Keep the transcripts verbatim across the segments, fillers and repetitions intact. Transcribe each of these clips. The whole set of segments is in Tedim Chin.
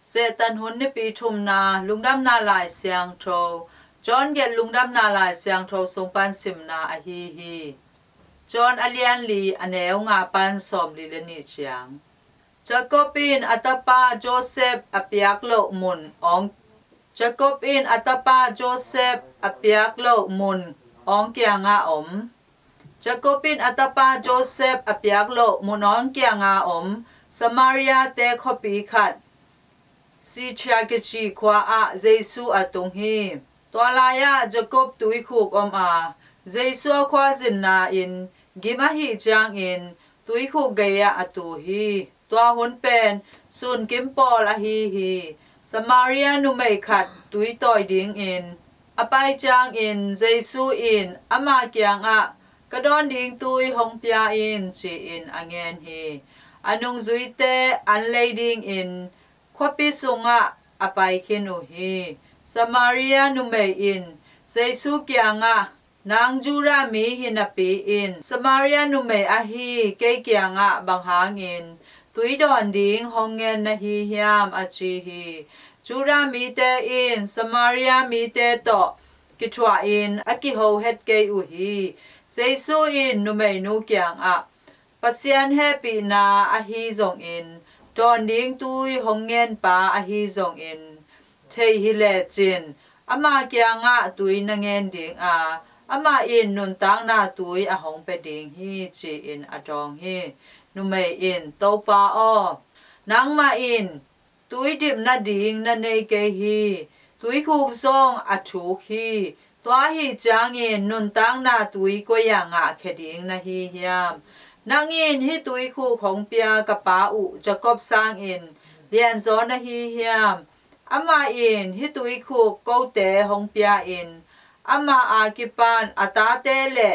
Sehtan hun nipi thumna, Lungdamna Lai Siangtho. John gelh Lungdamna Lai Siangtho sung pan simna ahi hi. John a lian li, a neu nga pan sawmli le nih ciang. Jacob in a tapa Joseph a piak loh mun awng Jacob in a tapa Joseph a piak loh mun awng kianga om. Jacob in a tapa Joseph a piak loh mun awng kianga om Samaria te khuapi khat, Sychar kici khua ah Jesu a tung hi. Tua lai-ah Jacob tuikhuk om a, Jesu a khualzinna in gim ahih ciangin tuikhuk gei-ah a tu hi. Tua hun pen sunkim pawl ahi hi. Samaria numei khat tui tawi dingin a pai ciangin Jesu in ama kiangah, "Ka dawn ding tui hong pia in," ci-in a ngen hi. A nungzuite an lei dingin khuapi sungah a pai khin uh hi. Samaria numei in Jesu kiangah, "Nang Judah mi hi napi-in Samaria numei ahi kei kiangah bang hangin tui dawn ding hong ngen na hi hiam?" a ci hi. Judah mite in Samaria mite tawh kithuahin a kiho het kei uh hi. Jesu in numeinu kiangah, "Pasian hehpihna ahi zongin dawn ding tui hong ngenpa ahi zongin thei hi lecin ama kiangah tui na ngen ding a, amah in nuntakna tui a hong pia ding hi," ci-in a dawng hi. Numei in, "Topa aw, nangmah in tui dip nading na nei kei hi. Tuikhuk zong a thuk hi. Tua ahi ciangin nuntakna tui koi-ah ngahkhia ding na hi hiam? Nang in hih tuikhuk hong pia ka pa uh Jacob sangin lianzaw na hi hiam? Amah in hih tuikhuk kote hong pia-in amah a kipan a tate le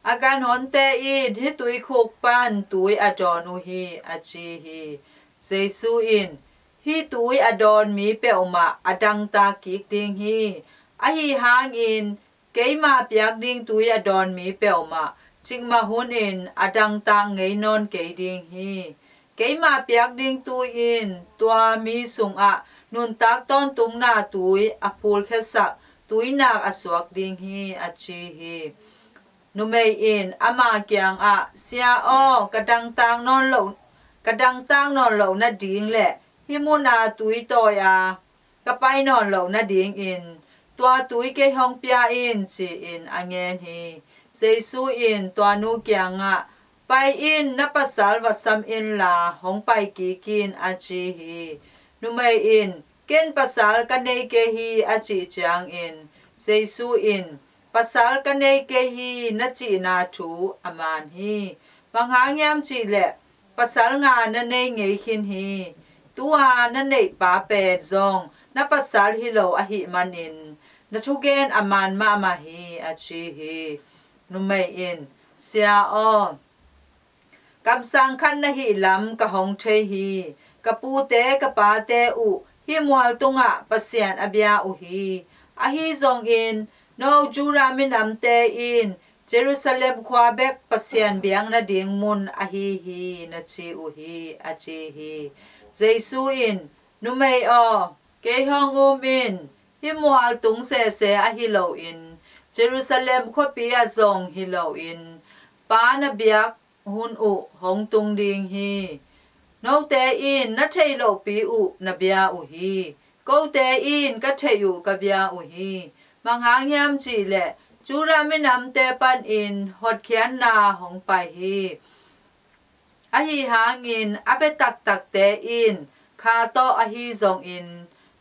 a ganhonte in hih tuikhuk pan tui a dawn uh hi," a ci hi. Jesu in, "Hih tui a dawn mi peuhmah a dangtak kik ding hi. Ahi hangin keima piak ding tui a dawn mi peuhmah cikmah hunin a dangtak ngei nawn kei ding hi. Keima piak ding tui in tua mi sungah nuntak tawntungna tui a phulkhiasak tuinak a suak ding hi," a ci hi. Numei in ama kiangah, "Sia aw, ka dangtak nawn loh, ka dangtak nawn loh nading le hih muna tui tawi a ka pai nawn loh nadingin tua tui kei hong pia in," ci-in a ngen hi. Jesu in tua nu kiangah, "Pai in, na pasal va sam inla hong pai kik in," a ci hi. Numei in, "Ken pasal ka nei kei hi," a cih ciangin Jesu in, "Pasal ka nei kei hi na cihna thu a man hi. Bang hang hiam cihleh pasal nga na nei ngei khin hi. Tu-a na neihpa pen zong na pasal hi lo ahih manin na thugen a man mahmah hi," a ci hi. Numei in, "Sia aw, kamsang khat na hih lam ka hong thei hi. Ka pute ka pate uh hih mual tungah Pasian a bia uh hi. Ahi zongin no Judah minamte in Jerusalem khua bek Pasian biak nading mun ahi hi, na ci uh hi," a ci hi. Jesu in, "Numei aw, kei hong um in. Hih mual tung sese ahi loin Jerusalem khuapi ah zong hi loin Pa na biak hun uh hong tung ding hi. Note in na theih lohpi uh na bia uh hi. Kote in ka theih uh ka bia uh hi. Bang hang hiam cihleh Judah minamte panin hotkhiatna hong pai hi. Ahi hangin a bia taktakte in kha tawh ahi zongin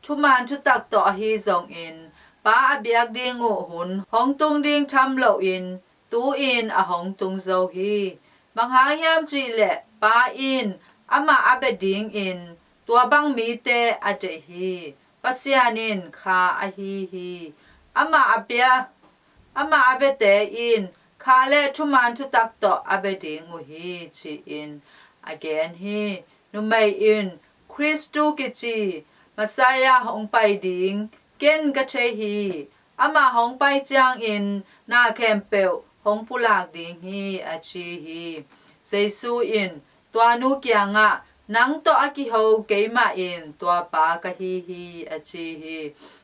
thuman thutak tawh ahi zongin Pa a biak ding uh hun hong tung ding tham loin tu-in a hong tung zo hi. Bang hang hiam cihleh Pa in amah a bia dingin tua bang mite a deih hi. Pasian in kha ahi hi. Amah a bia, amah a biate in kha le thuman thutak tawh a bia ding uh hi," ci-in a gen hi. Numei in, "Khristu kici Messiah hong pai ding ken ka thei hi. Amah hong pai ciangin na khempeuh hong pulak ding hi," a ci hi. Jesu in tua nu kiangah, Nang tawh a kiho keimah in tua pa ka hi hi, a ci hi.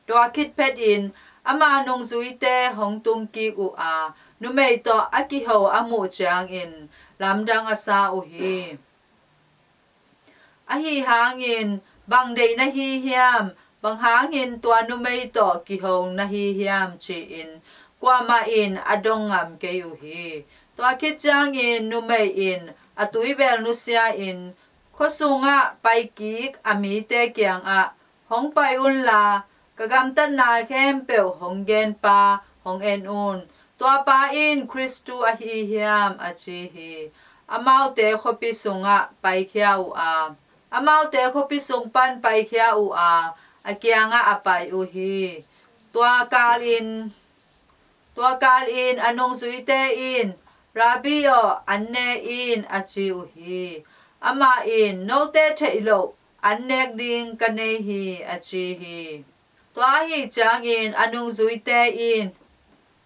Tua khit phetin ama nungzuite hong tungkik uh a, numei tawh a kiho a muh ciangin lamdang a sa uh hi. Ahi hangin, bang deih na hi hiam? Bang hangin tua numei tawh kiho na hi hiam? Ci-in kuamah in a dong ngam kei uh hi. Tua khit ciangin numei in a tuibel nusia-in, khua sungah paikik a mite kiangah, hong pai unla, ka gamtatna khempeuh hong genpa hong en un. Tua pa in Khristu ahi hiam? a ci hi. Amaute khuapi sungah paikhia uh a, amaute khuapi sung pan paikhia uh a, a kiangah a pai uh hi. Tua kalin, tua kalin a nungzuite in, Rabbi aw, an ne in, a ci uh hi. Amah in, note theih loh an nek ding ka nei hi, a ci hi. Tua ahi ciangin a nungzuite in,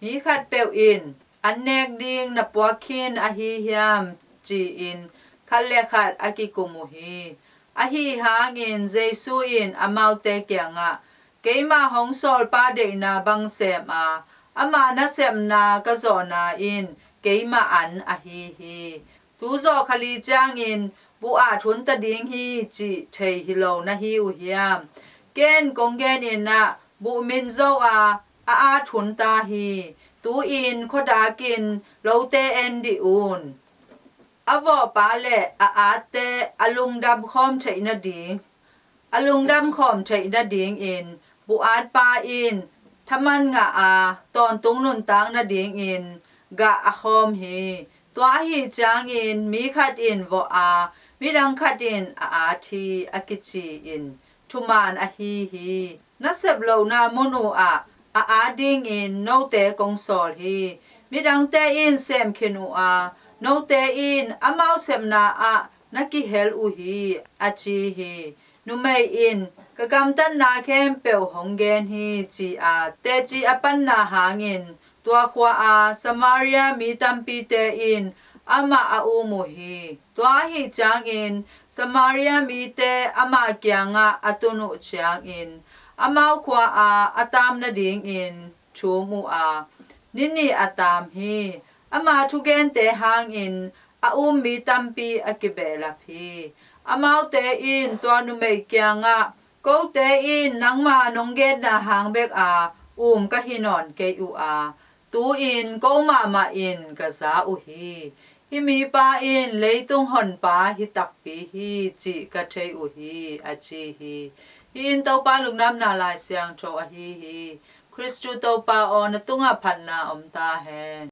mi khatpeuh in an nek ding na puak khin ahi hiam? Ci-in khat le khat a kikum uh hi. Ahi hangin Jesu in amaute kiangah, keimah hong sawlpa deihna bang sem a, ama nasepna ka zawhna in keimah an ahi hi. Tu zawh kha li ciangin buh at hun ta ding hi cih thei hi lo na hi uh hiam? Ken kong genin ah, buh min zo a, a at hun ta hi. Tu-in khuadakin lote en dih un. A vawhpa le a atte a lungdam khawm theih nading, a lungdam khawm theih nadingin buh atpa in thaman ngah a, tawntung nuntak nadingin gah a khawm hi. Tua ahi ciangin mi khat in vawh a, midang khat in a at hi, a kici in thuman ahi hi. Na sep lohna mun uh ah a at dingin note kong sawl hi. Midangte in sem khin uh a, note in amau sepna ah na kihel uh hi, a ci hi. Numei in, ka gamtatna khempeuh hong gen hi, ci-a teci a panna hangin tua khua-a Samaria mi tampite in amah a um uh hi. Tua ahi ciangin Samaria mite ama kiangah a tun uh ciangin amau khua-a a taam nadingin thum uh a, ni nih a taam hi. Ama thugente hangin a um mi tampi a kibehlap hi. Amaute in tua numei kiangah, kote in nangma nong genna hang bek a um ka hi nawn kei uh a, tu-in ko mahmah in ka za uh hi. Hih mipa in leitung honpa hi takpi hi cih ka thei uh hi, a ci hi. Hih in Topa lungdamna Lai Siangtho ahi hi. Khristu Topa aw, na tungah phatna om ta hen.